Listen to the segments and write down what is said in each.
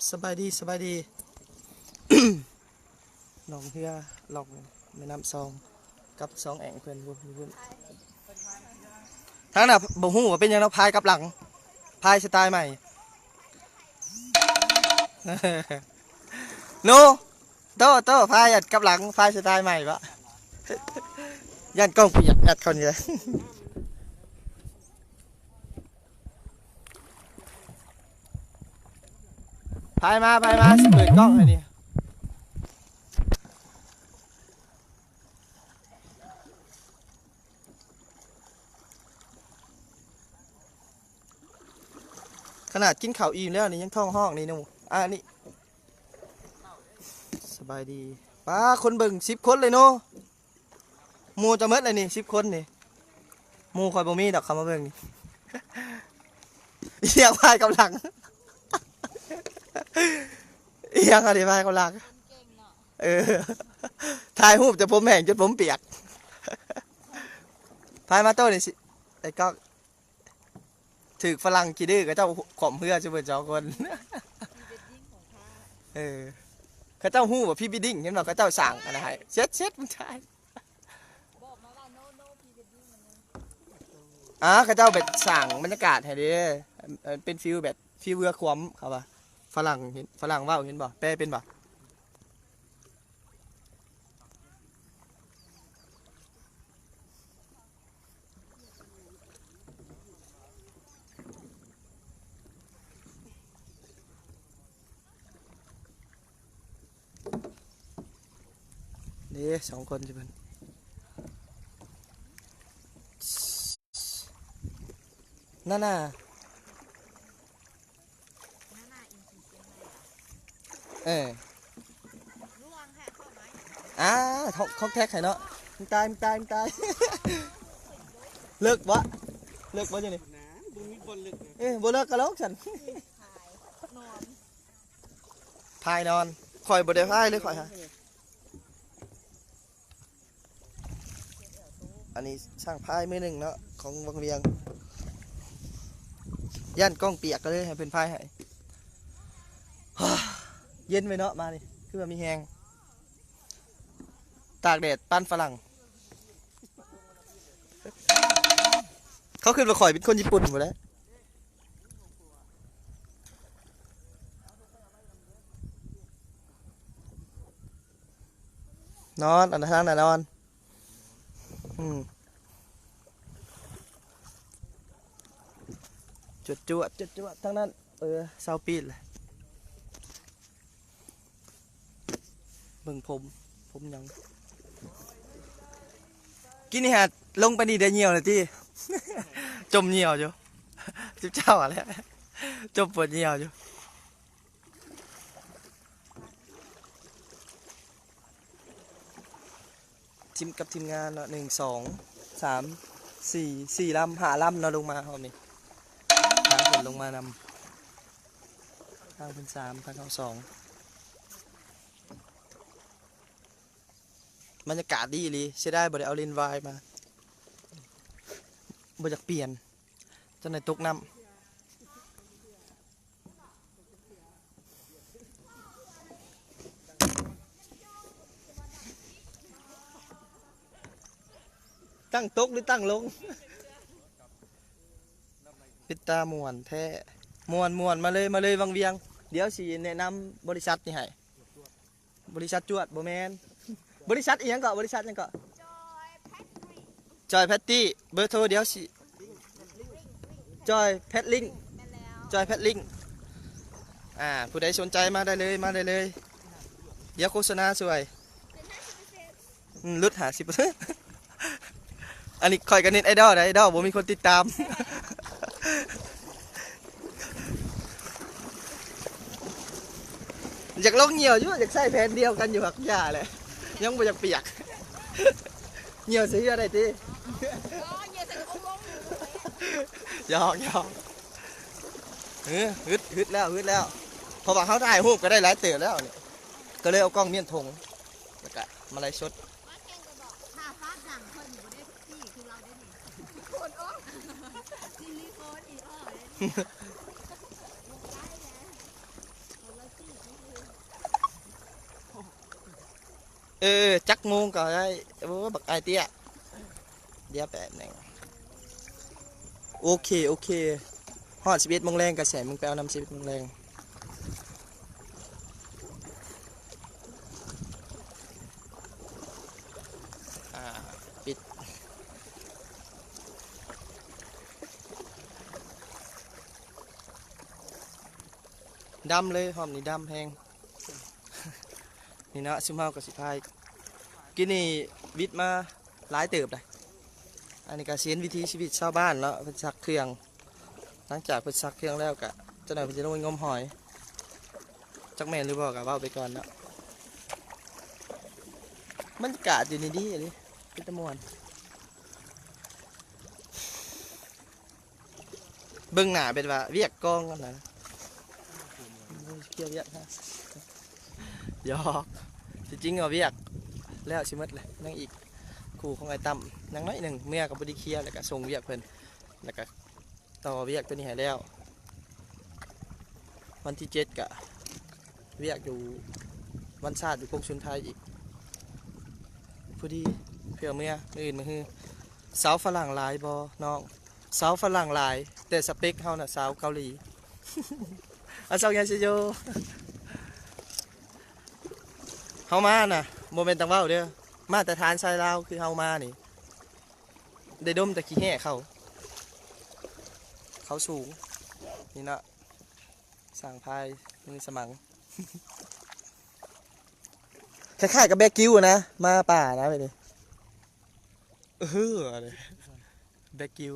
ສະບາຍດີ ສະບາຍດີ ລ່ອງເຮືອ ລ່ອງແມ່ນ້ຳຊອງ ກັບຊອງແອ່ງເພິ່ນພຸ້ນ ຢູ່ພຸ້ນ ທາງນັ້ນບໍ່ຮູ້ວ່າເປັນຫຍັງເນາະ ພາຍກັບຫຼັງ ພາຍສະໄຕໃໝ່ ໂນ ໂຕ ໂຕ ພາຍກັບຫຼັງ ພາຍສະໄຕໃໝ່ບໍ ຢ້ານກ້ອງປຽກ ຍັດເຂົ້ານີ້ແຫຼະ. ພາຍມາ ພາຍມາ ຊິເປີດກ້ອງໃຫ້ນີ້ ຂະໜາດກິນເຂົ້າອີ່ມແລ້ວນີ້ ຍັງທ້ອງຮ້ອງນີ້ໜູ ອ່າ ນີ້ ສະບາຍດີ ປ້າ ຄົນເບິ່ງສິບຄົນເລີຍເນາະ. ໝູ່ຈະໝົດແລ້ວນີ້ ສິບຄົນນີ້ ໝູ່ຂ້ອຍບໍ່ມີດອກ ເຂົ້າມາເບິ່ງນີ້ ອີຫຍັງພາຍກັບຫຼັງ ອີຫຍັງອະນີ້ພາຍກັບຫຼັງ ເອີ ຖ່າຍຮູບຈົນຜົມແຫ້ງ ຈົນຜົມປຽກ ພາຍມາໂຕນີ້ຊິ ໄອ້ກ້ອງ ຖືກຝຣັ່ງຂີ້ດື້ ເຂົາເຈົ້າຂອມເຮືອຊຸເບິດສອງຄົນ ເອີ ເຂົາເຈົ້າຮູ້ວ່າພຣີເວດດິ້ງ ເຫັນບໍ່ ເຂົາເຈົ້າສ້າງອັນນັ້ນໃຫ້ ເຊັດ ເຊັດ ມັນຖ່າຍ ອ່າ ເຂົາເຈົ້າແບບສ້າງບັນຍາກາດໃຫ້ເດ້ ເປັນຟີວແບບຟີວເຮືອຂວາມ ເຂົາວ່າ ຝຣັ່ງເຫັນ ຝຣັ່ງເວົ້າ ເຫັນບໍ່ ແປເປັນບໍ່? ເດ້ ສອງຄົນຊິເພິ່ນ ນານາ ເອີ ອ່າ ຄອກແທັກໃຫ້ເນາະ ມຶງຕາຍ ມຶງຕາຍ ມຶງຕາຍ ເລິກບໍ່ ເລິກບໍ່ຢູ່ນີ້ ບໍ່ມີບ່ອນເລິກ ເອີ ບໍ່ເລິກກໍເລິກຊັ້ນ ພາຍນອນ ຂ້ອຍບໍ່ໄດ້ພາຍເລີຍ ຂ້ອຍຫາ ອັນນີ້ຊ່າງພາຍມືໜຶ່ງເນາະ ຂອງວັງວຽງ ຢ້ານກ້ອງປຽກກໍເລີຍໃຫ້ເພິ່ນພາຍໃຫ້ ເຢັນໄວ້ເນາະ ມານີ້ຄືວ່າມີແຮງ ຕາກແດດປານຝຣັ່ງ ເຂົາຄິດວ່າຂ້ອຍເປັນຄົນຍີ່ປຸ່ນພຸ້ນແຫຼະ. ນອນ ອັນທາງນັ້ນນອນ ອືມ ຈວດໆ ຈວດໆ ທາງນັ້ນ ເອີ ຊາວປີແຫຼະ ເບິ່ງຜົມ ຜົມຫຍັງ ກິນນີ້ຫາ ລົງໄປນີ້ໄດ້ຍ່ຽວແລ້ວຕິ ຈົມຍ່ຽວຢູ່ ຈຸເຈົ້າຫັ້ນແຫຼະ ຈົມປວດຍ່ຽວຢູ່. ທີມ ກັບທີມງານເນາະ ໜຶ່ງ ສອງ ສາມ ສີ່ ສີ່ລຳ ຫ້າລຳເນາະ ລົງມາຮອບນີ້ ທາງເພິ່ນລົງມານຳ ທາງເພິ່ນສາມ ທາງເຮົາສອງ ບັນຍາກາດດີອີ່ຫຼີ ເສຍດາຍບໍ່ໄດ້ເອົາເລນວາຍມາ ບໍ່ຢາກປ່ຽນ ຈັ່ງໃດຕົກນ້ຳ ຕັ້ງຕົກຫຼືຕັ້ງລົງ ເປັນຕາມ່ວນແທ້ ມ່ວນໆ ມາເລີຍ ມາເລີຍວັງວຽງ ດຽວຊິແນະນຳບໍລິສັດນີ້ໃຫ້. ບໍລິສັດຈວດ ບໍ່ແມ່ນ ບໍລິສັດອີ່ຫຍັງເກາະ ບໍລິສັດຫຍັງເກາະ ຈອຍແພັດຕີ ເບີໂທດຽວຊິ ຈອຍແພັດລິ້ງ ຈອຍແພັດລິ້ງ ອ່າ ຜູ້ໃດສົນໃຈມາໄດ້ເລີຍ ມາໄດ້ເລີຍ ດຽວໂຄສະນາຊ່ວຍ ອືມ ຫຼຸດຫ້າສິບເປີເຊັນ ອັນນີ້ຂ້ອຍກໍເນັດໄອດອລໄດ໋ ໄອດອລບໍ່ມີຄົນຕິດຕາມ ຢາກລອງຍ່ຽວຢູ່ ຢາກໃຊ້ແຜ່ນດຽວກັນຢູ່ ຫາກຢ່າແຫຼະ ຍັງບໍ່ຢາກປຽກ ຍ່ຽວໃສ່ເຮືອໄດ້ຕິ ຢອກໆ ເອີ ຮຶດ ຮຶດແລ້ວ ຮຶດແລ້ວ ເພາະວ່າເຮົາຖ່າຍຮູບກໍໄດ້ຫຼາຍເຕີບແລ້ວນີ້ ກໍເລີຍເອົາກ້ອງມ້ຽນຖົງ ແລ້ວກະມາໄລຟ໌ສົດ ຖ້າຟ້າດັງຂ້ອຍນີ້ບໍ່ໄດ້ປີ້ຄືລາວເດ້ນີ້ ໂຄນໂອ້ ຊິລີໂຄນອີອ້ອເດ້ນີ້ ບໍ່ໄດ້ແລ້ວ ເຮົາໄລຟ໌ ເອີ ຈັກໂມງກໍໄດ້. ໂອ້ ບັກອ້າຍເຕ້ຍ ດຽວແປັບໜຶ່ງ. ໂອເຄ ໂອເຄ ຮອດສິບເອັດໂມງແລງກໍຊິໃຫ້ມຶງໄປເອົານຳ ສິບເອັດໂມງແລງ. ອ່າ ປິດ. ດຳເລີຍ ຮອບນີ້ດຳແຮງ. ນີ້ເນາະ ຊຸມເຮົາກໍຊິພາຍ ກີ້ນີ້ວິດມາຫຼາຍເຕີບໃດ໋. ອັນນີ້ກໍຊິເຫັນວິຖີຊີວິດຊາວບ້ານເນາະ ເພິ່ນຊັກເຄື່ອງ. ຫຼັງຈາກເພິ່ນຊັກເຄື່ອງແລ້ວກໍ ຈັກໜ້ອຍເພິ່ນຈະລົງໄປງົມຫອຍ. ຈັກແມ່ນຫຼືບໍ່ກໍເວົ້າໄປກ່ອນເນາະ. ບັນຍາກາດຢູ່ນີ້ດີອີ່ຫຼີ ເປັນຕາມ່ວນ. ເບິ່ງໜ້າເປັນວ່າວຽກກອງຫັ້ນນະ ເຄຍວຽກນະ. ຫຍອກ ທີ່ຈິງວ່າວຽກແລ້ວຊິໝົດແຫຼະ ຍັງອີກຄູ່ຂອງອ້າຍຕັ້ມ ຍັງໜ້ອຍໜຶ່ງ ເມືອກໍພໍດີເຄຍ ແລ້ວກໍສົ່ງວຽກເພິ່ນ ແລ້ວກໍຕໍ່ວຽກຕົວນີ້ໃຫ້ແລ້ວ. ວັນທີເຈັດກະວຽກຢູ່ວັນຊາດຢູ່ກົງສຸນໄທອີກ ພໍດີເພື່ອເມືອ ມື້ອື່ນມື້ຮື. ສາວຝຣັ່ງຫຼາຍບໍ່ນ້ອງ? ສາວຝຣັ່ງຫຼາຍ ແຕ່ສະເປັກເຮົານະສາວເກົາຫຼີ. ອາຊອງຍາເຊໂຍ. ເຮົາມານະ ບໍ່ແມ່ນຕ່າງເວົ້າເດີ້ ມາດຕະຖານຊາຍລາວຄືເຮົາມານີ້ ໄດ້ດົມແຕ່ຂີ້ແຮ່ເຂົາ ເຂົາສູງ. ນີ້ເນາະ ຊ່າງພາຍມືສະໝັງ ຄ້າຍໆກັບແບກິວນະ ມາປ່ານະແບບນີ້. ເອີ ແບກິວ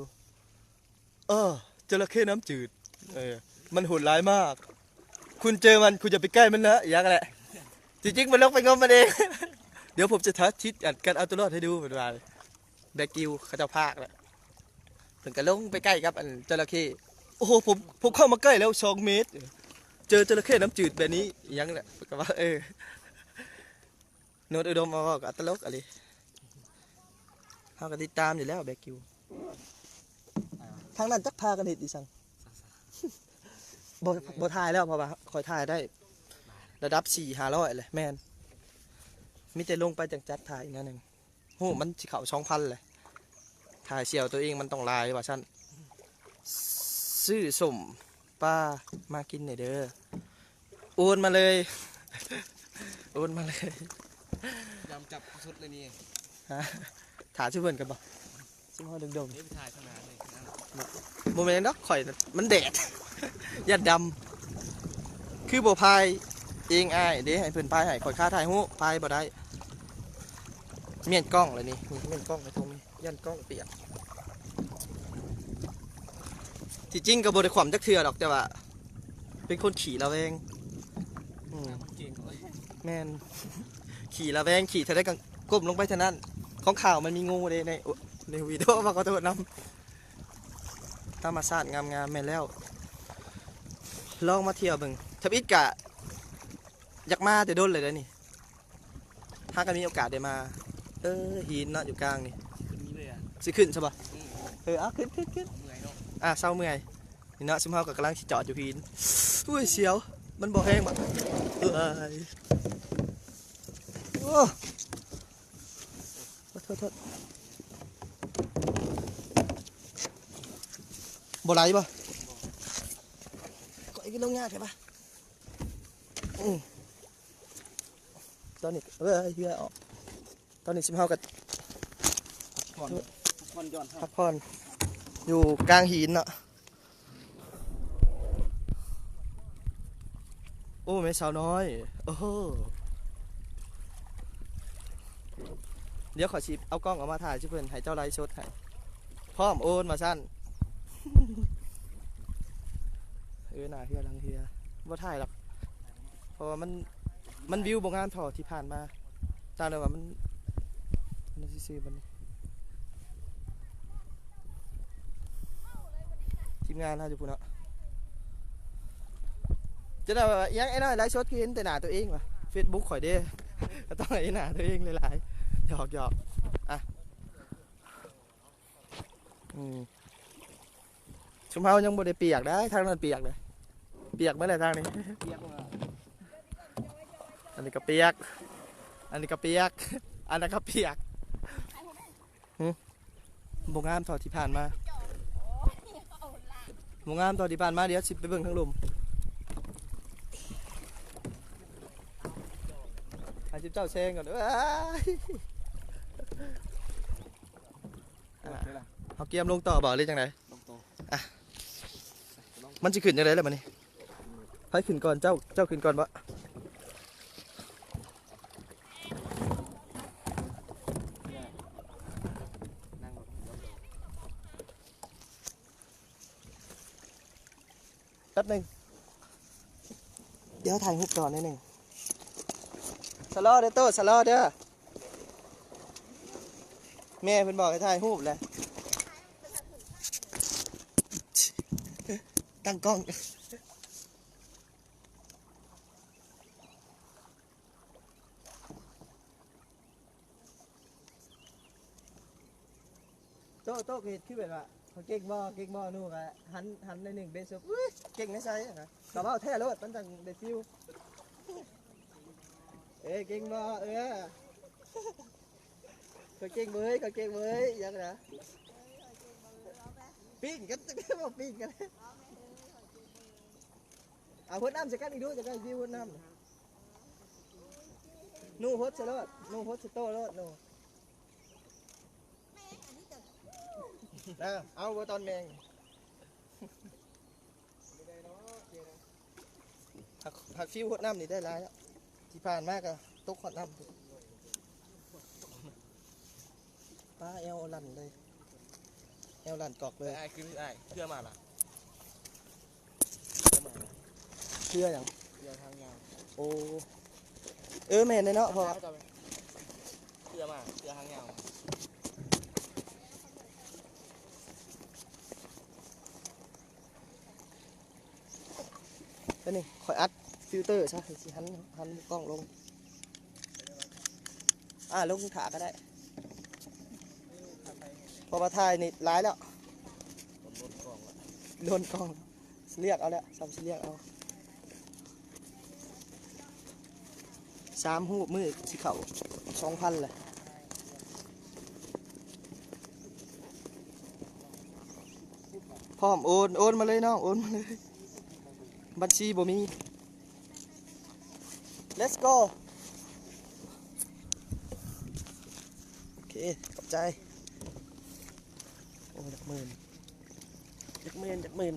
ເອີ ຈະລະເຂນ້ຳຈືດ ເອີ ມັນໂຫດຮ້າຍມາກ ຄຸນເຈີມັນ ຄຸນຢ່າໄປໃກ້ມັນນະ ອີຫຍັງແຫຼະ. ທີ່ຈິງມັນລົງໄປງົມມັນເອງ. ດຽວຜົມຈະສາທິດ ອັນ ການເອົາຕົວລອດໃຫ້ດູ ເພິ່ນວ່າ. ແບກິວເຂົາເຈົ້າພາກແຫຼະ ເພິ່ນກໍລົງໄປໃກ້ກັບ ອັນ ຈະລະເຂ. ໂອ້ໂຫ ຜົມ ຜົມເຂົ້າມາໃກ້ແລ້ວສອງເມດ ເຈີຈະລະເຂນ້ຳຈືດແບບນີ້ ອີຫຍັງແຫຼະ. ເພິ່ນກໍວ່າ ເອີ ໂນດອຸດົມເວົ້າກໍຕະຫຼົກອີ່ຫຼີ ເຮົາກໍຕິດຕາມຢູ່ແລ້ວແບກິວ. ທາງນັ້ນຈັກພາກັນເຮັດອີ່ສັງ ບໍ່ ບໍ່ຖ່າຍແລ້ວ ເພາະວ່າຂ້ອຍຖ່າຍໄດ້ລະດັບສີ່ຫ້າຮ້ອຍແຫຼະ. ແມ່ນ ມີແຕ່ລົງໄປຈັ່ງຈັດຖ່າຍອີກແນວໜຶ່ງ. ໂຫ ມັນຊິເຂົ້າສອງພັນແຫຼະ ຖ້າສຽວໂຕເອງມັນຕ້ອງຫຼາຍວ່າຊັ້ນ. ຊື້ສົ້ມປາມາກິນແດ່ເດີ້ ໂອນມາເລີຍ ໂອນມາເລີຍ. ຍາມຈັບສຸດເລີຍນີ້ ຮະ ຖ້າຊິເພິ່ນກັນບໍ່? ຊິມາດົງໆ ເດ້ໄປຖ່າຍຂ້າງໜ້າເລີຍ. ບໍ່ແມ່ນດອກ ຂ້ອຍມັນແດດ ຢ້ານດຳ. ຄືບໍ່ພາຍເອງອ້າຍເດ້ ໃຫ້ເພິ່ນພາຍໃຫ້ ຂ້ອຍຄາຖ່າຍຮູບ ພາຍບໍ່ໄດ້. ມ້ຽນກ້ອງແລ້ວນີ້ ນີ້ມ້ຽນກ້ອງໃຫ້ຕົງນີ້ ຢ້ານກ້ອງປຽກ. ທີ່ຈິງກໍບໍ່ໄດ້ຂວ້ຳຈັກເທື່ອດອກ ແຕ່ວ່າເປັນຄົນຂີ້ລະແວງ. ອືມ ແມ່ນ ຂີ້ລະແວງ ຂີ້ເທົ່າໃດກໍກົ້ມລົງໄປເທົ່ານັ້ນ. ຂອງຂ່າວມັນມີງູເດ້ໃນ ໃນວິດີໂອ ຂໍໂທດນຳ. ທຳມະຊາດງາມໆ ແມ່ນແລ້ວ ລອງມາທ່ຽວເບິ່ງ. ທຳອິດກະຢາກມາແຕ່ດົນແລ້ວເດ້ນີ້ ຫາກໍມີໂອກາດໄດ້ມາ. ເອີ ຫີນເນາະ ຢູ່ກາງນີ້ ຂຶ້ນນີ້ເລີຍອະ ຊິຂຶ້ນຊະບໍ່? ອືມ ເອີ ເອົາ ຂຶ້ນ ຂຶ້ນ ຂຶ້ນ ເມື່ອຍເນາະ ອ່າ ເຊົາເມື່ອຍ. ນີ້ເນາະ ຊຸມເຮົາກໍກຳລັງຊິຈອດຢູ່ຫີນ. ໂອ້ຍ ສຽວ ມັນບໍ່ແຮງບໍ່? ເອີຍ ໂອ້ ໂທດ ໂທດ ໂທດ. ບໍ່ໄຫຼບໍ່? ຂ້ອຍກໍລົງຍາກແທ້ປະ? ອື ຕອນນີ້ ເອີຍ ເຫື່ອອອກ. ຕອນນີ້ຊຸມເຮົາກໍ ພັກຜ່ອນ ພັກຜ່ອນຢ່ອນ ພັກຜ່ອນຢູ່ກາງຫີນເນາະ. ໂອ້ ແມ່ສາວນ້ອຍ ໂອ້ໂຫ ດຽວຂ້ອຍຊິເອົາກ້ອງອອກມາຖ່າຍໃຫ້ເພິ່ນ ໃຫ້ເຈົ້າໄລຟ໌ສົດໃຫ້ ພ້ອມໂອນວ່າຊັ້ນ. ເອີ ໜ້າເຮືອຫຼັງເຮືອ ບໍ່ຖ່າຍດອກ ເພາະວ່າມັນ ມັນວິວບໍ່ງາມເທົ່າທີ່ຜ່ານມາ. ຕາມແລ້ວວ່າມັນ ມັນຊິຊື້ບັດນີ້ ທີມງານເຮົາຢູ່ພຸ້ນເນາະ. ຈະໄດ້ວ່າ ອີຫຍັງ ໄອ້ນ້ອຍໄລຟ໌ສົດຄືເຫັນແຕ່ໜ້າຕົວເອງວະ? ເຟສບຸກຂ້ອຍເດ້ ກໍຕ້ອງໃຫ້ເຫັນໜ້າຕົວເອງຫຼາຍໆ. ຫຍອກໆ ອ່ະ ອືມ ຊຸມເຮົາຍັງບໍ່ໄດ້ປຽກໄດ໋ ທາງນັ້ນປຽກເດ້ ປຽກໝົດແລ້ວທາງນີ້ ປຽກ ອັນນີ້ກໍປຽກ. ອັນນີ້ກໍປຽກ ອັນນັ້ນກໍປຽກ. ຫຶ ບໍ່ງາມເທົ່າທີ່ຜ່ານມາ ບໍ່ງາມເທົ່າທີ່ຜ່ານມາ. ດຽວຊິໄປເບິ່ງທາງລຸ່ມ ໃຫ້ເຈົ້າແຊງກ່ອນເດີ້. ອ່າ ເຮົາກຽມລົງຕໍ່ບໍ່ ຫຼືຈັ່ງໃດ? ລົງຕໍ່ ອ່ະ ມັນຊິຂຶ້ນຈັ່ງໃດລະບາດນີ້? ໃຜຂຶ້ນກ່ອນ? ເຈົ້າ ເຈົ້າຂຶ້ນກ່ອນບໍ່? ແປັບໜຶ່ງ ດຽວຖ່າຍຮູບຕໍ່ໜ້ອຍໜຶ່ງ. ຊະລໍເດີ້ໂຕ້ ຊະລໍເດີ້. ແມ່ເພິ່ນບອກໃຫ້ຖ່າຍຮູບແຫຼະ ຕັ້ງກ້ອງ. ໂຕະ ໂຕະ ເຮັດຄືແບບວ່າ ເຂົາເກັ່ງບໍ່ ເກັ່ງບໍ່? ໜູກໍຫັນ ຫັນໜ້ອຍໜຶ່ງ ເບສົບ ອຸ້ຍ ເກັ່ງໃນໃສນະ ກໍເວົ້າແທ້ໂລດ ມັນຈັ່ງໄດ້ຟີວ. ເອີ ເກັ່ງບໍ່? ເອີ ຂ້ອຍເກັ່ງບໍ່ເອີຍ ຂ້ອຍເກັ່ງບໍ່ເອີຍ ຫຍັງນະ? ປີ້ງກັນ ເວົ້າປີ້ງກັນ. ເອົາຫົດນ້ຳໃສ່ກັນອີກດູ ຈະໄດ້ວິວຫົດນ້ຳ. ໜູຫົດໃສ່ໂລດ ໜູຫົດໃສ່ໂຕໂລດ ໜູ. ເອົາ ເອົາບໍ່ຕອນແມງ ຫາກ ຫາກຟິວຫົດນ້ຳນີ້ໄດ້ຫຼາຍແລ້ວ ທີ່ຜ່ານມາກໍຕົກຮອດນ້ຳ. ປາ ແອວລັນເລີຍ ແອວລັນກອກເລີຍ. ອ້າຍ ຄືອ້າຍ ເພື່ອມາລະ ເພື່ອມາລະ ເພື່ອຫຍັງ? ເພື່ອທາງຍາວ. ໂອ້ ເອີ ແມ່ນເດ້ເນາະ ເພາະວ່າ ເພື່ອມາ ເພື່ອທາງຍາວ. ອັນນີ້ຂ້ອຍອັດຟິວເຕີຊະ ຊິຫັນ ຫັນກ້ອງລົງ. ອ່າ ລົງຖ້າກໍໄດ້ ເພາະວ່າຖ່າຍນີ້ຫຼາຍແລ້ວ ລົ້ນກ້ອງ ເລືອກເອົາແລ້ວ ສ່ຳຊິເລືອກເອົາ. ສາມຮູບມື້ຊິເຂົ້າສອງພັນແຫຼະ. ພ້ອມໂອນ ໂອນມາເລີຍນ້ອງ ໂອນມາເລີຍ ບັນຊີບໍ່ມີ. Let's go. ໂອເຄ ຂອບໃຈ. ໂອ້ ຢາກໝື່ນ ຢາກໝື່ນ ຢາກໝື່ນ.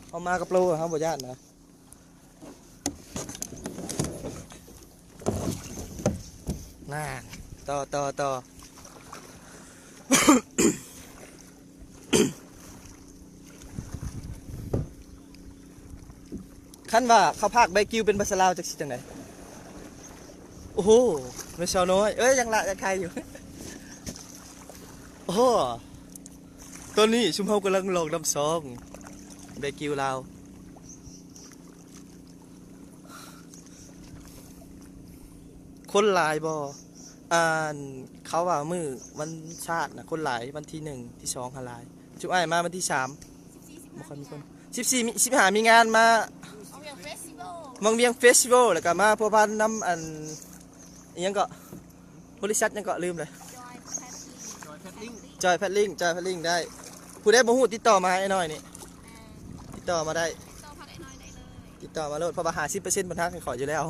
ເຮົາມາກັບໂປຣ ເຮົາບໍ່ຢ້ານນະ. ນາ ຕໍ່ ຕໍ່ ຕໍ່. ຄັນວ່າເຂົາພາກແບກິວເປັນພາສາລາວ ຈັກຊິຈັ່ງໃດ? ໂອ້ໂຫ ແມ່ສາວນ້ອຍ ເອີຍ ຍັງລະ ຍັງໄຄຢູ່. ໂອ້ໂຫ ຕອນນີ້ຊຸມເຮົາກຳລັງລອງນຳຊອງແບກິວລາວ. ຄົນຫຼາຍບໍ່? ອັນ ເຂົາວ່າມື້ວັນຊາດນະຄົນຫຼາຍ ວັນທີໜຶ່ງ ທີສອງຫັ້ນຫຼາຍ. ຊຸມອ້າຍມາວັນທີສາມ ບໍ່ຄ່ອຍມີຄົນ. ສິບສີ່ ສິບຫ້າມີງານມາ ວັງວຽງເຟສຕິວອລ ວັງວຽງເຟສຕິວອລ ແລ້ວກໍມາພົວພັນນຳ ອັນ ອີ່ຫຍັງເກາະ ບໍລິສັດຫຍັງເກາະ ລືມເລີຍ ຈອຍແພັດລິ້ງ ຈອຍແພັດລິ້ງ ຈອຍແພັດລິ້ງ ໄດ້. ຜູ້ໃດບໍ່ຮູ້ຕິດຕໍ່ມາຫາອ້າຍນ້ອຍນີ້ ແມ່ນ ຕິດຕໍ່ມາໄດ້ ຕິດຕໍ່ມາຫາອ້າຍນ້ອຍໄດ້ເລີຍ ຕິດຕໍ່ມາໂລດ ເພາະວ່າຫ້າສິບເປີເຊັນເພິ່ນຫັກໃຫ້ຂ້ອຍຢູ່ແລ້ວ.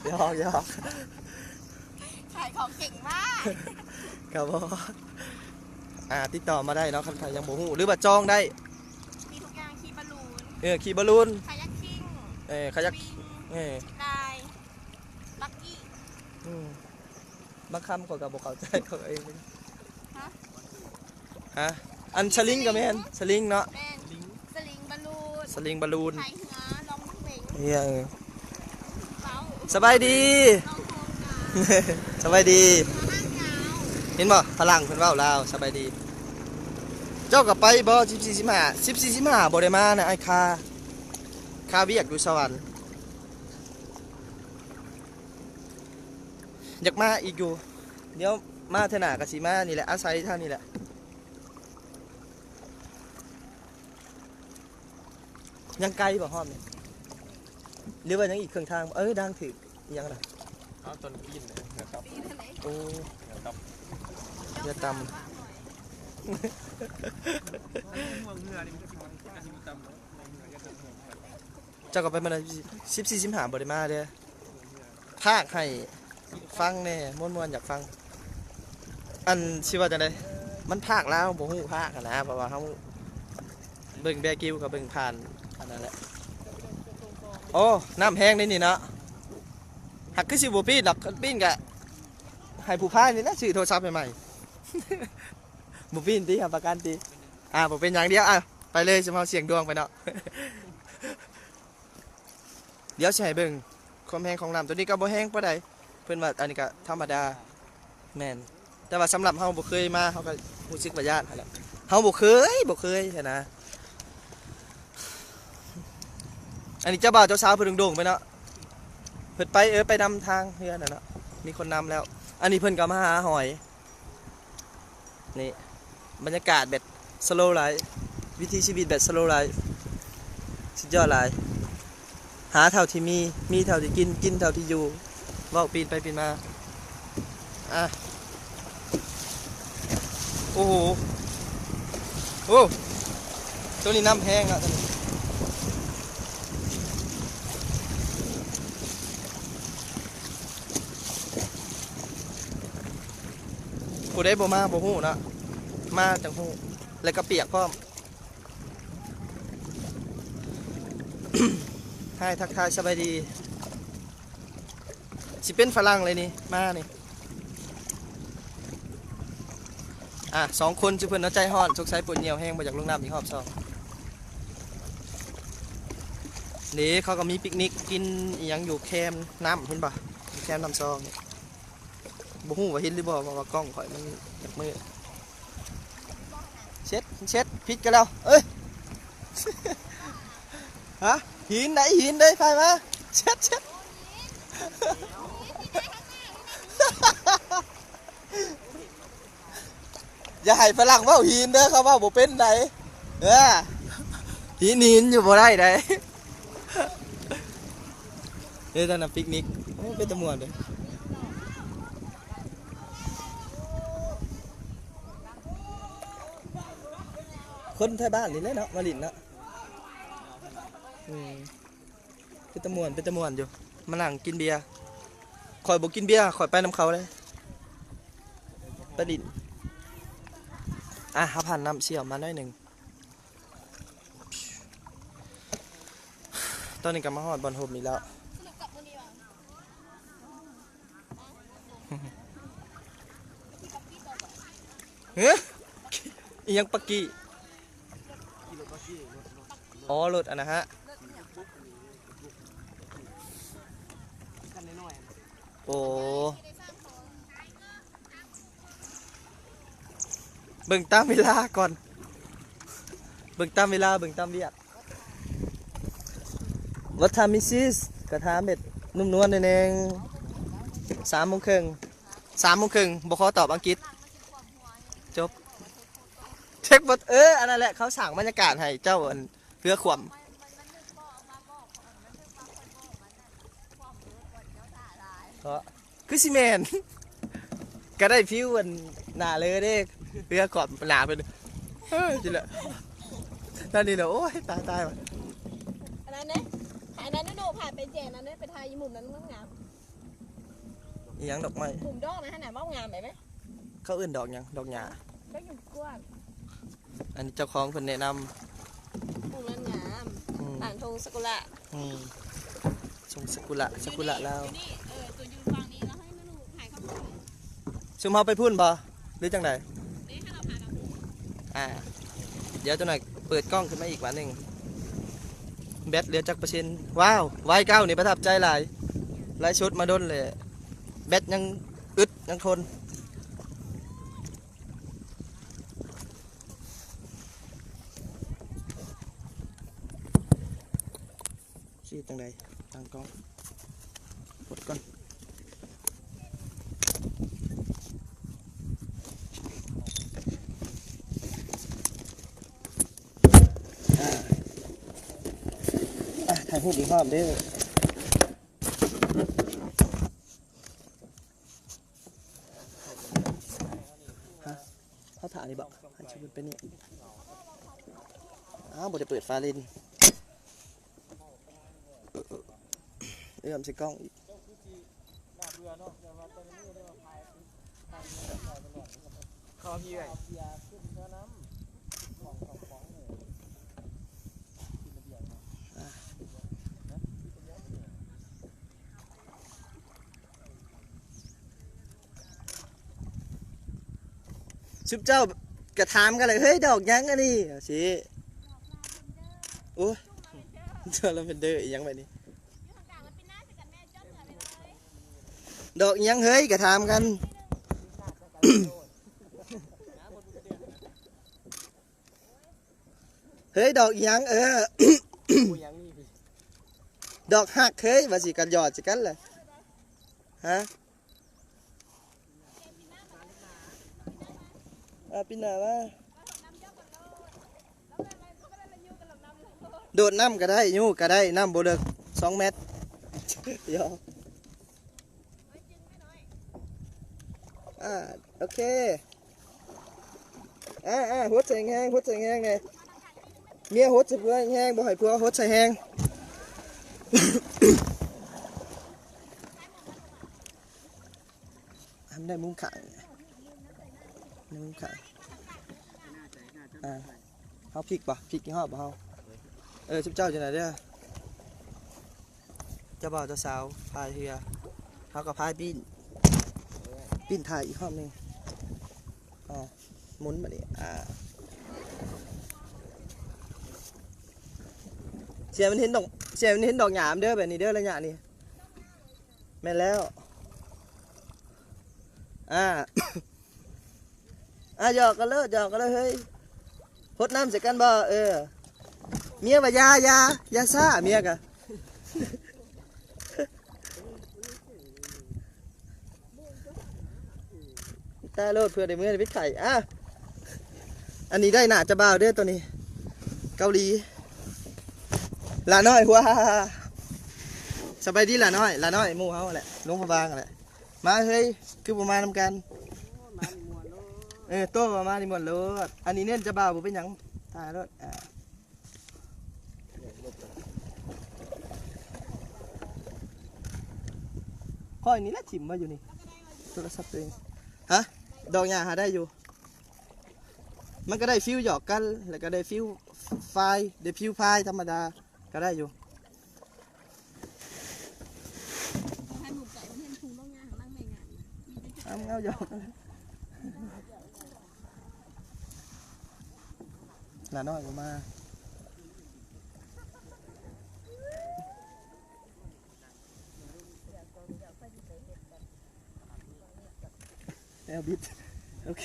ຫຍອກ ຫຍອກ ຂາຍຂອງເກັ່ງມາກ. ກໍບໍ່ ອ່າ ຕິດຕໍ່ມາໄດ້ເນາະ ຄັນໃຜຍັງບໍ່ຮູ້ ຫຼືວ່າຈອງໄດ້ ມີທຸກຢ່າງ ຂີ່ບາລູນ ເອີ ຂີ່ບາລູນ ຄາຍັກຄິງ ເອີ ຄາຍັກ ສະວິງ ເອີ ຊິບລາຍ ບັກກີ້ ອືມ. ບາງຄຳຂ້ອຍກໍບໍ່ເຂົ້າໃຈເຂົາເອງ. ຮະ? ຮະ? ອັນສະລິງກໍແມ່ນ ສະລິງເນາະ ແມ່ນ ສະລິງບາລູນ ສະລິງບາລູນ ພາຍເຮືອ ລ່ອງເວງ ເອີ ເວົ້າ ສະບາຍດີ ລ່ອງໂຮງການ ສະບາຍດີ ເຮືອຮ່າງຍາວ ເຫັນບໍ່? ຝຣັ່ງເພິ່ນເວົ້າລາວ ສະບາຍດີ. ເຈົ້າກໍໄປບໍ່? ສິບສີ່ ສິບຫ້າ ສິບສີ່ ສິບຫ້າບໍ່ໄດ້ມານະ ອ້າຍຄາ ຄາວຽກຢູ່ສະຫວັນ. ຢາກມາອີກຢູ່ ດຽວມາເທື່ອໜ້າກໍຊິມານີ້ແຫຼະ ອາໄສທາງນີ້ແຫຼະ. ຍັງໄກບໍ່ຮອດນີ້? ຫຼືວ່າຫຍັງອີກເຄື່ອງທາງ? ເອີ ດາງຖືກອີ່ຫຍັງນະ? ເອົາຕົ້ນປີນເດ້ ເຫືອຕັບ. ໂອ້ ເຫືອຕັບ ເຫືອຕ່ຳ. ເຈົ້າກໍໄປມື້ໃດ ສິບສີ່ ສິບຫ້າ ບໍ່ໄດ້ມາເດ້. ພາກໃຫ້ຟັງແດ່ ມ່ວນໆ ຢາກຟັງ. ອັນ ຊິວ່າຈັ່ງໃດ ມັນພາກລາວ ບໍ່ຮູ້ພາກຫັ້ນນະ ເພາະວ່າເຮົາເບິ່ງແບກິວກໍເບິ່ງຜ່ານອັນນັ້ນແຫຼະ. ໂອ້ ນ້ຳແຮງເດ້ນີ້ເນາະ. ຫາກຄືຊິບໍ່ປີ້ນດອກ ຄັນປີ້ນກະໃຫ້ຜູ້ພາຍນີ້ແຫຼະຊື້ໂທລະສັບໃໝ່ໆ. ບໍ່ປີ້ນຕິ ຮັບປະກັນຕິ? ອ່າ ບໍ່ເປັນຫຍັງ ດຽວ ອ່າ ໄປເລີຍ ຊຸມເຮົາສ່ຽງດວງໄປເນາະ. ດຽວຊິໃຫ້ເບິ່ງຄວາມແຮງຂອງນ້ຳ. ໂຕນີ້ກໍບໍ່ແຮງປານໃດ ເພິ່ນວ່າອັນນີ້ກໍທຳມະດາ. ແມ່ນ ແຕ່ວ່າສຳລັບເຮົາບໍ່ເຄີຍມາ ເຮົາກໍຮູ້ສຶກວ່າຢ້ານຫັ້ນແຫຼະ. ເຮົາບໍ່ເຄີຍ ບໍ່ເຄີຍຫັ້ນນະ. ອັນນີ້ເຈົ້າບ່າວເຈົ້າສາວເພິ່ນໂດ່ງໆ ໄປເນາະ ເພິ່ນໄປ ເອີ ໄປນຳທາງເຮືອນຫັ້ນເນາະ ມີຄົນນຳແລ້ວ. ອັນນີ້ເພິ່ນກໍມາຫາຫອຍ. ນີ້ບັນຍາກາດແບບ slow life ວິຖີຊີວິດແບບ slow life ສຸດຍອດຫຼາຍ. ຫາເທົ່າທີ່ມີ ມີເທົ່າທີ່ກິນ ກິນເທົ່າທີ່ຢູ່ ເວົ້າປີ້ນໄປປີ້ນມາ. ອ່ະ ໂອ້ໂຫ ໂອ້ ໂຕນີ້ນ້ຳແຮງເນາະ ໂຕນີ້. ຜູ້ໃດບໍ່ມາບໍ່ຮູ້ເນາະ ມາຈັ່ງຮູ້ ແລ້ວກໍປຽກພ້ອມ. ຮາຍ ທັກທາຍສະບາຍດີ. ຊິເປັນຝຣັ່ງເລີຍນີ້ ມານີ້. ອ່ະ ສອງຄົນ ຊຸມເພິ່ນເນາະ ໃຈຮ້ອນ ສົງໄສປວດຍ່ຽວແຮງ ບໍ່ຢາກລົງນ້ຳອີກຮອບສອງ. ນີ້ເຂົາກໍມີປິກນິກກິນອີ່ຫຍັງຢູ່ແຄມນ້ຳ ເຫັນບໍ່? ຢູ່ແຄມນ້ຳຊອງນີ້. ບໍ່ຮູ້ວ່າເຫັນຫຼືບໍ່ ເພາະວ່າກ້ອງຂ້ອຍມັນຈັກມືດ. ເຊັດ ເຊັດ ຜິດກັນແລ້ວ ເອີຍ. ຮະ ຫີນໃດ ຫີນເດ້ ພາຍມາ. ເຊັດ ເຊັດ. ຢ່າໃຫ້ຝຣັ່ງເວົ້າຫີນເດີ ເຂົາເວົ້າບໍ່ເປັນໃດ. ເອີ ຫີນ ຫີນຢູ່ບໍ່ໄດ້ໃດ. ເອີ ຕອນນັ້ນປິກນິກ ໂອ້ ເປັນຕາມ່ວນເດ້. ຄົນໄທບ້ານນີ້ແຫຼະເນາະ ມາຫຼິ້ນເນາະ. ອືມ ເປັນຕາມ່ວນ ເປັນຕາມ່ວນຢູ່ ມານັ່ງກິນເບຍ. ຂ້ອຍບໍ່ກິນເບຍ ຂ້ອຍໄປນຳເຂົາເດ້ ໄປຫຼິ້ນ. ອ່ະ ເຮົາຜ່ານນ້ຳເຊຍມາໜ້ອຍໜຶ່ງ. ຕອນນີ້ກໍມາຮອດບ່ອນຮົ່ມອີກແລ້ວ. ຮະ ອີ່ຫຍັງປາກີ້? ອໍ ລົດອັນນະຮະ. ໂອ້ ເບິ່ງຕາມເວລາກ່ອນ ເບິ່ງຕາມເວລາ ເບິ່ງຕາມວຽກ. What time is this? ກະຖາມແບບນຸ້ມນວນໜ້ອຍໜຶ່ງ. ສາມໂມງເຄິ່ງ ສາມໂມງເຄິ່ງ ບໍ່ຂໍຕອບອັງກິດ. ຈົບ. ເຊັກບໍ່ ເອີ ອັນນັ້ນແຫຼະ ເຂົາສ້າງບັນຍາກາດໃຫ້ເຈົ້າ ອັນ ເຮືອຂວ້ຳ. ເພາະ ຄືຊິແມ່ນ ກະໄດ້ຟີວອັນໜ້າເລີເດ້ ເຮືອຂວ້ຳໜ້າເພິ່ນ ເອີ ຈັ່ງແຫຼະ. ນັ້ນນີ້ນະ ໂອ້ຍ ຕາຍ ຕາຍວ່າ. ອັນນັ້ນເດ້ ອັນນັ້ນໂນໆ ພາໄປແຈນັ້ນເດ້ ໄປຖ່າຍຢູ່ມຸມນັ້ນງາມ. ອີ່ຫຍັງ ດອກໄມ້ ມຸມດອກນະຫັ້ນນະ ງາມໄດ້ໄໝ? ເຂົາເອີ້ນດອກຫຍັງ? ດອກຫຍ້າ ດອກຫຍ້າກວາດ. ອັນນີ້ເຈົ້າຂອງເພິ່ນແນະນຳ. ປູກນັ້ນງາມ. ອືມ ຫຼັງທົ່ງຊາກຸລະ. ອືມ ທົ່ງຊາກຸລະ ຊາກຸລະລາວ. ຢູ່ນີ້ ເອີ ຕົວຢູ່ຝັ່ງນີ້ ແລ້ວໃຫ້ໜູຫາຍເຂົ້າໄປ. ຊຸມເຮົາໄປພຸ້ນບໍ່ ຫຼືຈັ່ງໃດ? ນີ້ ຖ້າເຮົາຫາກັບ ອ່າ ດຽວຈັກໜ້ອຍເປີດກ້ອງຂຶ້ນມາອີກບາດໜຶ່ງ. ແບັດເຫຼືອຈັກເປີເຊັນ? ວ້າວ ໄວເກົ້ານີ້ປະທັບໃຈຫຼາຍ. ໄລຟ໌ສົດມາດົນແລ້ວ ແບັດຍັງອຶດ ຍັງທົນ. ຊິຈັ່ງໃດ ຕັ້ງກ້ອງ ກົດກ່ອນ. ອ່າ ອ່າ ຖ່າຍຮູບອີກຮອບເດີ້. ເຮົາຖ້ານີ້ບໍ? ອັນຊິເປັນນີ້. ອ້າວ ບໍ່ໄດ້ເປີດຝາເລນ ເອື້ອມໃສ່ກ້ອງອີກ. ເຂົາເອົາພີ້ໄວ້. ຊຸມເຈົ້າກະຖາມກັນແຫຼະ ເຮີ້ຍ ດອກຫຍັງອັນນີ້ ຊິ ໂອ້ຍ ລາເວັນເດີອີ່ຫຍັງແບບນີ້ ດອກອີ່ຫຍັງເຮີ້ຍ ກະຖາມກັນ. ເຮີ້ຍ ດອກອີ່ຫຍັງ? ເອີ ດອກຮັກເຮີ້ຍ ວ່າຊິກັນຫຍອດໃສ່ກັນແຫຼະ ຮະ? ອາ ປີໜ້າມາ ໂດດນ້ຳກະໄດ້ ຢູ່ກະໄດ້ ນ້ຳບໍ່ເລິກ ສອງແມັດ ຫຍອກ. ອາ ໂອເຄ ອາ ອາ ຫົດໃສ່ແຮງໆ ຫົດໃສ່ແຮງໆແດ່ ເມຍຫົດໃສ່ຜົວແຮງໆ ບໍ່ໃຫ້ຜົວຫົດໃສ່ແຮງ ໃຫ້ມັນໄດ້ມຸມຂ້າງ ໃນມຸມຂ້າງ ອາ ເຮົາພິກບໍ່? ພິກອີກຮອບບໍ່ເຮົາ? ເອີ ຊຸມເຈົ້າຢູ່ໃນເດີ ເຈົ້າບ່າວເຈົ້າສາວພາຍເຮືອ ເຮົາກະພາຍປີ້ນ ປີ້ນຖ່າຍອີກຮອບໜຶ່ງ ອາ ໝູນບາດນີ້ ອາ ສຽງມັນເຫັນດອກ ສຽງມັນເຫັນດອກຫຍ້າເດີ ແບບນີ້ເດີ ໄລຍະນີ້ ແມ່ນແລ້ວ ອາ. ອາ ຫຍອກກັນເລີດ ຫຍອກກັນເລີດເຮີ້ຍ ຫົດນ້ຳໃສ່ກັນບໍ່? ເອີ ເມຍວ່າຢ່າ ຢ່າ ຢ່າຊ້າ ເມຍກະ ຕາຍໂລດ ເພື່ອໄດ້ເມືອໄດ້ໄປໄຂ້ ອາ ອັນນີ້ໄດ້ໜ້າເຈົ້າບ່າວເດີ ໂຕນີ້ ເກົາຫຼີ ຫຼ້ານ້ອຍ ຫົວ ສະບາຍດີຫຼ້ານ້ອຍ ຫຼ້ານ້ອຍໝູ່ເຮົາຫັ້ນແຫຼະ ຫຼວງພະບາງຫັ້ນແຫຼະ. ມາເຮີ້ຍ ຄືບໍ່ມານຳກັນ? ເອີ ໂຕວ່າມານີ້ມ່ວນໂລດ ອັນນີ້ເນັ້ນຈະບ່າວບໍ່ເປັນຫຍັງ ຖ່າຍໂລດ ອາ ຂ້ອຍນີ້ແຫຼະຖິ້ມໄວ້ຢູ່ນີ້ ໂທລະສັບໂຕເອງ ຮະ ດອກຫຍ້າຫາໄດ້ຢູ່ ມັນກະໄດ້ຟີວຫຍອກກັນ ແລ້ວກະໄດ້ຟີວຟາຍ ໄດ້ຟີວພາຍທຳມະດາ ກະໄດ້ຢູ່ ເອົາ ເອົາ ຫຍອກ ຫຼ້ານ້ອຍບໍ່ມາ ແນວບິດ ໂອເຄ.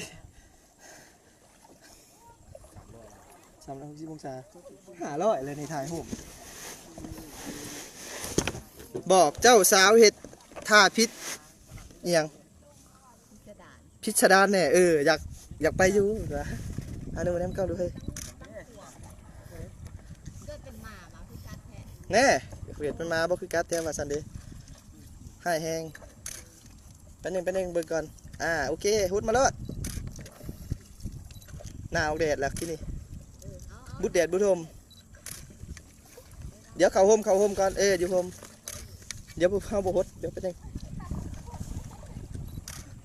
ສາມຮ້ອຍຫົກສິບອົງສາ ຫ້າຮ້ອຍເລີຍນີ້ຖ່າຍຮູບ ບອກເຈົ້າສາວເຮັດທ່າຜິດອີ່ຫຍັງ ພິດສະດານແດ່ ເອີ ຢາກ ຢາກໄປຢູ່ ອາ ດູແນມເກົ່າດູເຮີ້ຍ ແນ່ ເວດມັນມາບໍ່ຄືກັດແທ້ວ່າຊັ້ນເດ ຮ້າຍແຮງ. ແປັບໜຶ່ງ ແປັບໜຶ່ງ ເບິ່ງກ່ອນ ອາ ໂອເຄ ຮຸດມາໂລດ ໜາວແດດແລ້ວທີນີ້ ບຸດແດດບຸດຮົ່ມ ດຽວເຂົ້າຮົ່ມ ເຂົ້າຮົ່ມກ່ອນ ເອີ ຢູ່ຮົ່ມ ດຽວພວກເຮົາບໍ່ຫົດ ດຽວແປັບໜຶ່ງ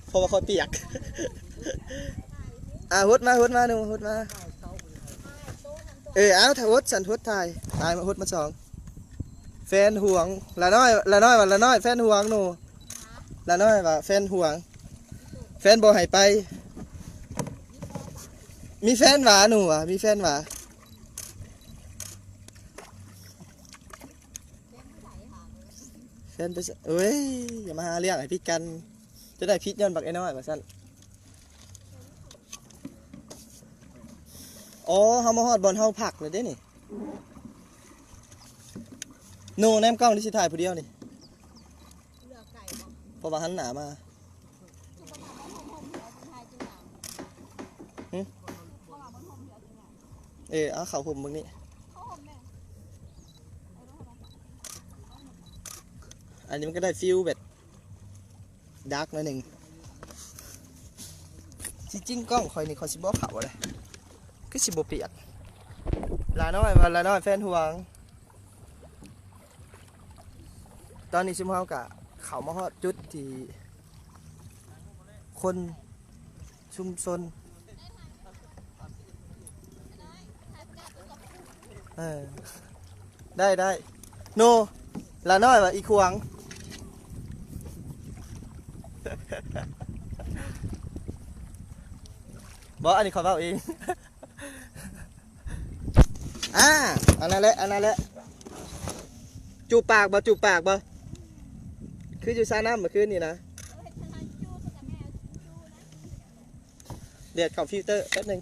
ເພາະວ່າຂ້ອຍປຽກ ອາ ຫົດມາ ຫົດມາ ໜູ ຫົດມາ ເອີ ເອົາ ຖ້າຫົດຊັ້ນ ຫົດຖ່າຍ ຖ່າຍມາ ຫົດມາສອງ ແຟນຫວງ ຫຼ້ານ້ອຍ ຫຼ້ານ້ອຍວ່າ ຫຼ້ານ້ອຍ ແຟນຫວງໜູ ຫຼ້ານ້ອຍວ່າແຟນຫວງ ແຟນບໍ່ໃຫ້ໄປ ມີແຟນຫວາ ໜູຫວາ ມີແຟນຫວາ ແຟນໄປ ເອີຍ ຢ່າມາຫາເລື່ອງໃຫ້ຜິດກັນ ຈະໄດ້ຜິດຍ້ອນບັກໄອ້ນ້ອຍວ່າຊັ້ນ ອໍ ເຮົາມາຮອດບ່ອນເຮົາພັກແລ້ວເດ້ນີ້ ໂນ ແນມກ້ອງນີ້ຊິຖ່າຍຜູ້ດຽວນີ້ ເພາະວ່າຫັນໜ້າມາ ຫຶ ເອີ ເອົາເຂົ້າຮົ່ມເບິ່ງນີ້ ອັນນີ້ມັນກະໄດ້ຟີວແບບ ດາກໜ້ອຍໜຶ່ງ ຊິຈິງກ້ອງຂ້ອຍນີ້ ຂ້ອຍຊິບໍ່ເຂົ້າເດ້ ຄືຊິບໍ່ປຽກ. ຫຼານ້ອຍວ່າ ຫຼານ້ອຍແຟນຫວງ. ຕອນນີ້ຊຸມເຮົາກະເຂົ້າມາຮອດຈຸດທີ່ຄົນຊຸມຊົນ ເອີ ໄດ້ ໄດ້ ໂນ ຫຼານ້ອຍວ່າອີຂວາງ ບໍ່ ອັນນີ້ຂ້ອຍເວົ້າເອງ. ອ່າ ອັນນັ້ນແຫຼະ ອັນນັ້ນແຫຼະ. ຈູບປາກບໍ່? ຈູບປາກບໍ່? ຄືຢູ່ສະໜາມມື້ຄືນນີ້ນະ. ແດດເຂົ້າຟິວເຕີແປັບໜຶ່ງ.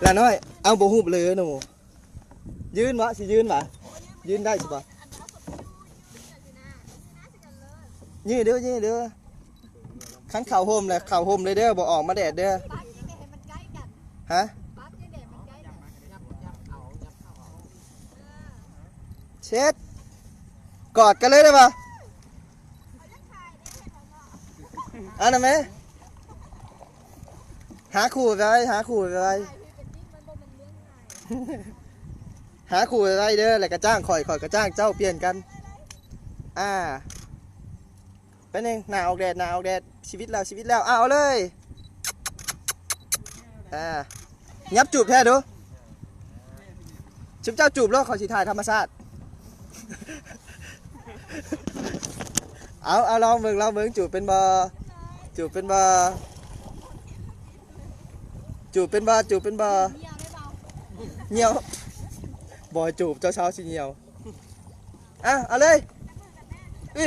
ຫຼານ້ອຍ ເອົາບໍ່ຮູບເລີໜູ. ຢືນວະ ຊິຢືນວະ ຢືນໄດ້ຊິບໍ່? ຢືນເດີ ຢືນເດີ. ຄັນເຂົ້າຮົ່ມແລ້ວ ເຂົ້າຮົ່ມເລີຍເດີ ບໍ່ອອກມາແດດເດີ. ຮະ? ເຊັດ ກອດກັນເລີຍໄດ້ບໍ່? ອັນນັ້ນແມ ຫາຄູ່ໄວໆ ຫາຄູ່ໄວໆ ຫາຄູ່ໄວໆເດີ ແລ້ວກະຈ້າງຂ້ອຍ ຂ້ອຍກະຈ້າງເຈົ້າ ປ່ຽນກັນ. ອ່າ ເປັນຫຍັງ? ໜ້າອອກແດດ ໜ້າອອກແດດ. ຊີວິດລາວ ຊີວິດລາວ. ເອົາ ເອົາເລີຍ. ອ່າ ຫຍັບຈູບແທ້ດູ. ຊຸມເຈົ້າຈູບໂລດ ຂ້ອຍຊິຖ່າຍທຳມະຊາດ. ເອົາ ເອົາ ລອງເບິ່ງ ລອງເບິ່ງ ຈູບເປັນບໍ່? ຈູບເປັນບໍ່? ຈູບເປັນບໍ່? ຈູບເປັນບໍ່? ຍ່ຽວ ບໍ່ໃຫ້ຈູບ ເຈົ້າສາວຊິຍ່ຽວ. ອ່ະ ເອົາເລີຍ. ອີ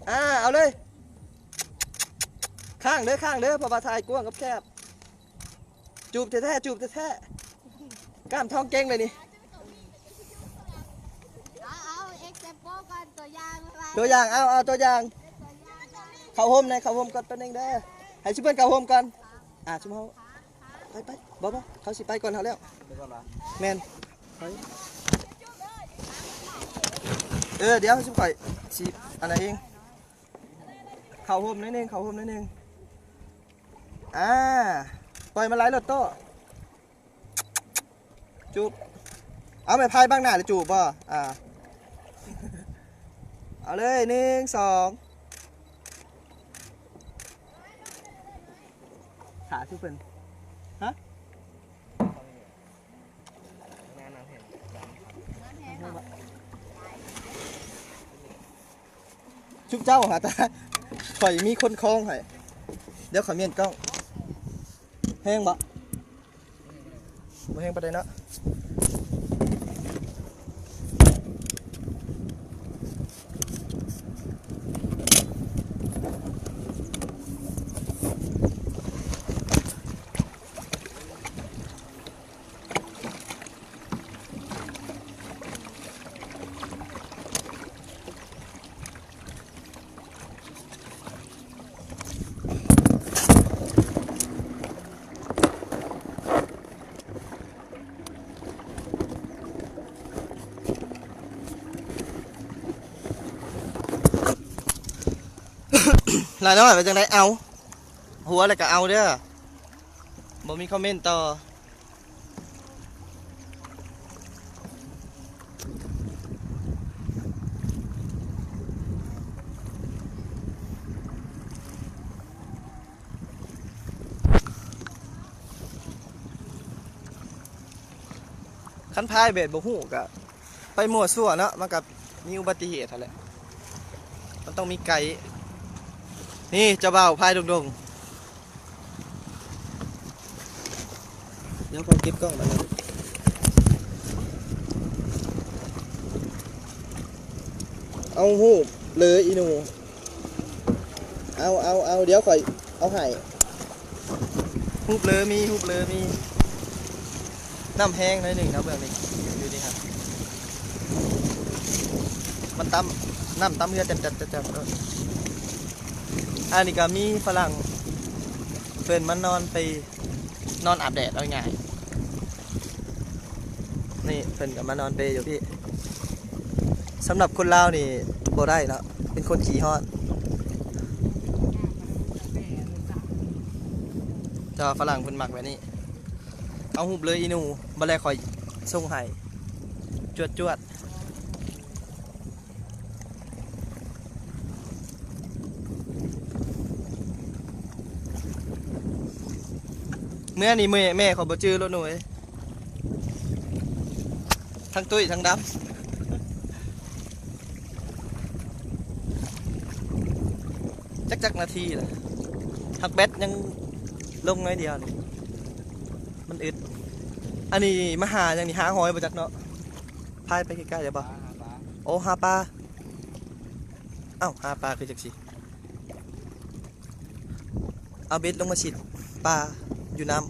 ອ່າ ເອົາເລີຍ. ຄ້າງເດີ ຄ້າງເດີ ເພາະວ່າຖ່າຍກວ້າງກັບແຄບ. ຈູບແທ້ໆ ຈູບແທ້ໆ ກ້າມທ້ອງເກັ່ງເລີຍນີ້. ເອົາ ເອົາ example ກ່ອນ ຕົວຢ່າງ ຕົວຢ່າງ ເອົາ ເອົາຕົວຢ່າງ. ເຂົ້າຮົ່ມແດ່ ເຂົ້າຮົ່ມກ່ອນ ແປັບໜຶ່ງເດີ ໃຫ້ຊຸມເພິ່ນເຂົ້າຮົ່ມກ່ອນ. ອ່າ ຊຸມເຮົາ ໄປ ໄປ ບໍ່ ບໍ່ ເຂົາຊິໄປກ່ອນເຮົາແລ້ວ. ໄປກ່ອນຫວາ? ແມ່ນ ໄປ. ເອີ ດຽວ ຊຸມຂ້ອຍຊິອັນນັ້ນເອງ. ເຂົ້າຮົ່ມໜ້ອຍໜຶ່ງ ເຂົ້າຮົ່ມໜ້ອຍໜຶ່ງ. ອ່າ ປ່ອຍມັນໄຫຼໂລດໂຕ້. ຈູບ. ເອົາໄມ້ພາຍບັງໜ້າແລ້ວຈູບບໍ່? ອ່າ ເອົາເລີຍ ໜຶ່ງ ສອງ. ຖ້າຄືເພິ່ນ ຮະ? ຊຸມເຈົ້າຫາຕາ ຂ້ອຍມີຄົນຄອງໃຫ້. ດຽວຂ້ອຍປ່ຽນກ້ອງ. ແຮງບໍ່? ບໍ່ແຮງປານໃດເນາະ. ຫຼາຍນ້ອຍວ່າຈັ່ງໃດ? ເອົາ ຫົວແລ້ວກໍເອົາເດີ ບໍ່ມີຄອມເມັນຕໍ່. ຄັນພາຍແບບບໍ່ຮູ້ກະໄປມົ້ວຊົ່ວເນາະ ມັນກະມີອຸບັດຕິເຫດຫັ້ນແຫຼະ ມັນຕ້ອງມີໄກ. ນີ້ເຈົ້າບ່າວພາຍດົງໆ. ດຽວຂໍເກັບກ້ອງບາດນີ້ ເອົາຮູບເລີອີ່ໜູ. ເອົາ ເອົາ ເອົາ ດຽວຂ້ອຍເອົາໃຫ້. ຮູບເລີມີ ຮູບເລີມີ. ນ້ຳແຮງໜ້ອຍໜຶ່ງເນາະ ເບື້ອງນີ້ ຢູ່ນີ້ຫັ້ນ ມັນຕຳ ນ້ຳຕຳເຫື່ອແຈບໆໆໆ. ອັນນີ້ກໍມີຝຣັ່ງເພິ່ນມານອນເປ ນອນອາບແດດ ເອົາງ່າຍໆ. ນີ້ເພິ່ນກໍມານອນເປຢູ່ພີ້. ສຳລັບຄົນລາວນີ້ບໍ່ໄດ້ເນາະ ເປັນຄົນຂີ້ຮ້ອນ. ແຕ່ວ່າຝຣັ່ງເພິ່ນມັກແບບນີ້ ເອົາຮູບເລີຍອີ່ໜູ ບັດແລກຂ້ອຍສົ່ງໃຫ້ ຈວດໆ. ເມື່ອນີ້ແມ່ ແມ່ຂ້ອຍບໍ່ຈື່ໂລດໜູເອີຍ ທັງຕຸ້ຍທັງດຳ. ຈັກ ຈັກນາທີລະ ຫາກແບັດຍັງລົງໜ້ອຍດຽວນີ້ ມັນອຶດ. ອັນນີ້ມາຫາຫຍັງນີ້ ຫາຫອຍບໍ່ຈັກເນາະ. ພາຍໄປໃກ້ໆໄດ້ບໍ່? ໂອ້ ຫາປາ. ເອົ້າ ຫາປາຄືຈັ່ງຊີ້ ເອົາເບັດລົງມາຊິດປາຢູ່ນ້ຳ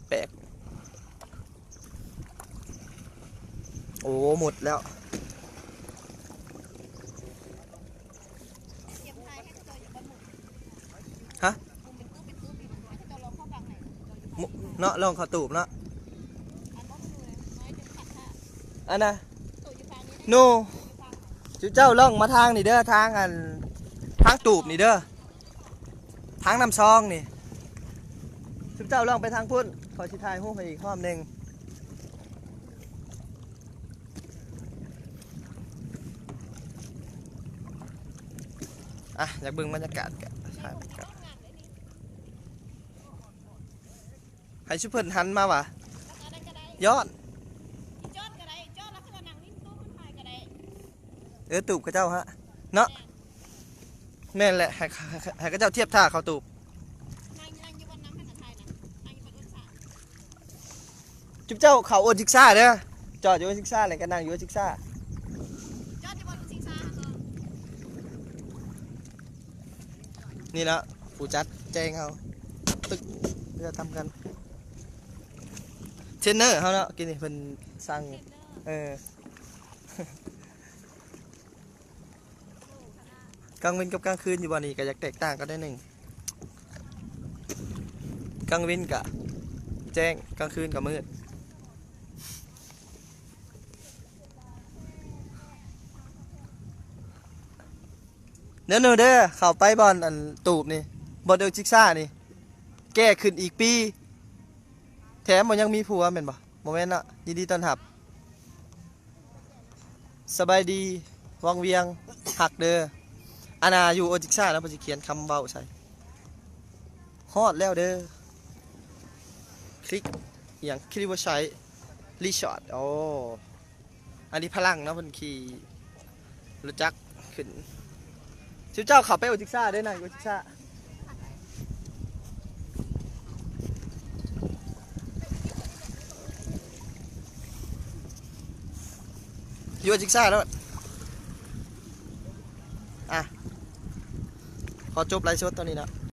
ແປກ. ໂອ້ ໝົດແລ້ວ. ຮະ? ເນາະ ລ່ອງເຂົ້າຕູບເນາະ. ອັນນະ ໂນ ຈຸເຈົ້າລ່ອງມາທາງນີ້ເດີ ທາງອັນ ທາງຕູບນີ້ເດີ ທາງນ້ຳຊອງນີ້. ຊຸມເຈົ້າລ່ອງໄປທາງພຸ້ນ ຂ້ອຍຊິຖ່າຍຮູບໃຫ້ອີກຮອບໜຶ່ງ. ອ່ະ ຢາກເບິ່ງບັນຍາກາດກະຖ່າຍໄປກ່ອນ. ໃຫ້ຊຸມເພິ່ນຫັນມາຫວາ? ຍ້ອນ ເອີ ຕູບເຂົາເຈົ້າຫະ ເນາະ. ແມ່ນແຫຼະ ໃຫ້ ໃຫ້ ໃຫ້ເຂົາເຈົ້າທຽບທ່າເຂົ້າຕູບ. ຈຸມເຈົ້າເຂົ້າໂອຊິກຊາເດີ ຈອດຢູ່ໂອຊິກຊາ ແລ້ວກໍນັ່ງຢູ່ໂອຊິກຊາ. ນີ້ລະ ຜູ້ຈັດແຈ້ງເຮົາ ຕຶກ ເຮືອທຳກັນ ເທຣນເນີເຮົາເນາະ ກີ້ນີ້ເພິ່ນສັ່ງ ເອີ. ກາງເວັນກັບກາງຄືນຢູ່ບ່ອນນີ້ກໍຢາກແຕກຕ່າງກັນໜ້ອຍໜຶ່ງ. ກາງເວັນກະແຈ້ງ ກາງຄືນກະມືດ. ເດີ ເດີ ເດີ ເຂົ້າໄປບ່ອນອັນຕູບນີ້ ບ່ອນເດີຈິກຊານີ້ ແກ່ຂຶ້ນອີກປີ. ແຖມບໍ່ຍັງມີຜົວແມ່ນບໍ່? ບໍ່ແມ່ນເນາະ. ຍິນດີຕ້ອນຮັບ. ສະບາຍດີ ວັງວຽງ ຮັກເດີ. ອັນນ່າ ຢູ່ໂອຈິກຊາແລ້ວ ເພິ່ນຊິຂຽນຄຳເວົ້າໃສ່. ຮອດແລ້ວເດີ. ຄລິກຫຍັງ? ຄລິກວ່າໃຊ້ ຣີສອດ. ໂອ້ ອັນນີ້ພະລັງເນາະ ເພິ່ນຂີ່ລົດຈັກຂຶ້ນ. ຊຸມເຈົ້າເຂົ້າໄປໂອຈິກຊາເດີ ນັ່ງຢູ່ໂອຈິກຊາ. ຢູ່ໂອຈິກຊາໂລດ. ອ່ະ ຂໍຈົບໄລຟ໌ສົດເທົ່ານີ້ເນາະ.